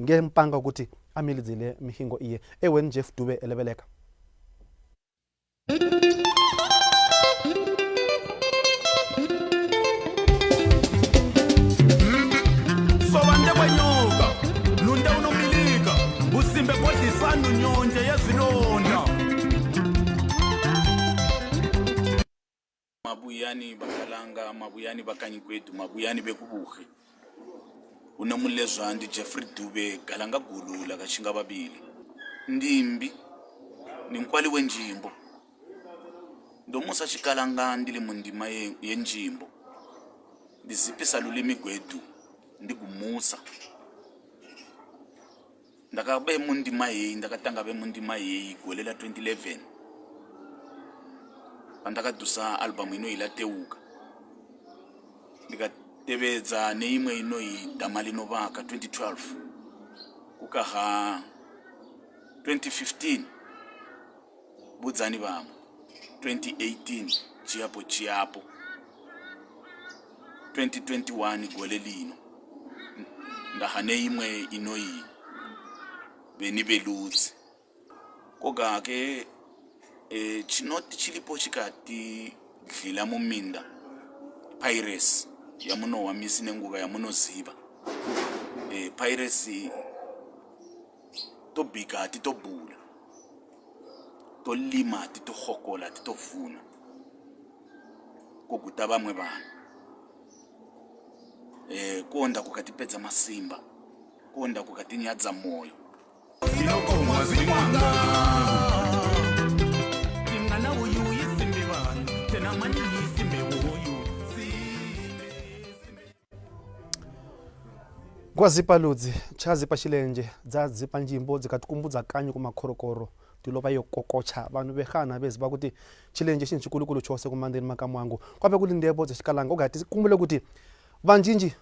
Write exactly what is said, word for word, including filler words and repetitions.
nge mpanga kuti amilidzile mihingo iye. Ewe ni Jeff Dube elebeleka. Sobande kwenyoka, lunda unomilika, busimbe godlisanu nyonje yezilonda. Mabuyani bakalanga, mabuyani bakanyi kwedu, mabuyani bekubuhe. Uno mulezwa ndi Jeffrey Dube, galanga gulu la kashinga babili. Ndimbi, ndi nkwali we njimbo. Ndomusa tjikalanga ndili mu ndima ye, ye njimbo. Ndizipisa lulimi gwedu, ndigumusa. Ndakabe mu ndima yeyi, ndakatanga be mu ndima yeyi gole la twenty eleven. Pandakadusa album inoyi Lateuka. Ndikatebedza ne imwe inoyi Dama Linobaka twenty twelve. Kukaha twenty fifteen, Budzani Bamwe, twenty eighteen, Chiapo Chiapo, twenty twenty-one gole lino, ndaha ne imwe inoyi Beni Beludzi. Koga ke, eh, tjinoti tjilipo tjikati dlila mu minda, piracy, yamunohwa misi nenguba yamunoziba. Eh, piracy tobika, titobula, tolima, titohokola, titovuna, koguta bamwe bana. Eh, konda kukatipedza masimba, konda kukatinyadza moyo. Tinokomwa zimwanga. Tingana uyu isimbi bani, tena mani isimbi uyu. Kwazipa ludzi, tjazipa shilenje, dzazipa njimbo, dzikatikumbudza kanyi ku makhorokoro, tiloba yo kokocha, banu behana beziba kuti chilenje shinji kulukulu chose ku mandeni makamu angu. Kwabe kuli ndebo dze shikalanga, ugati kumbule kuti banjinji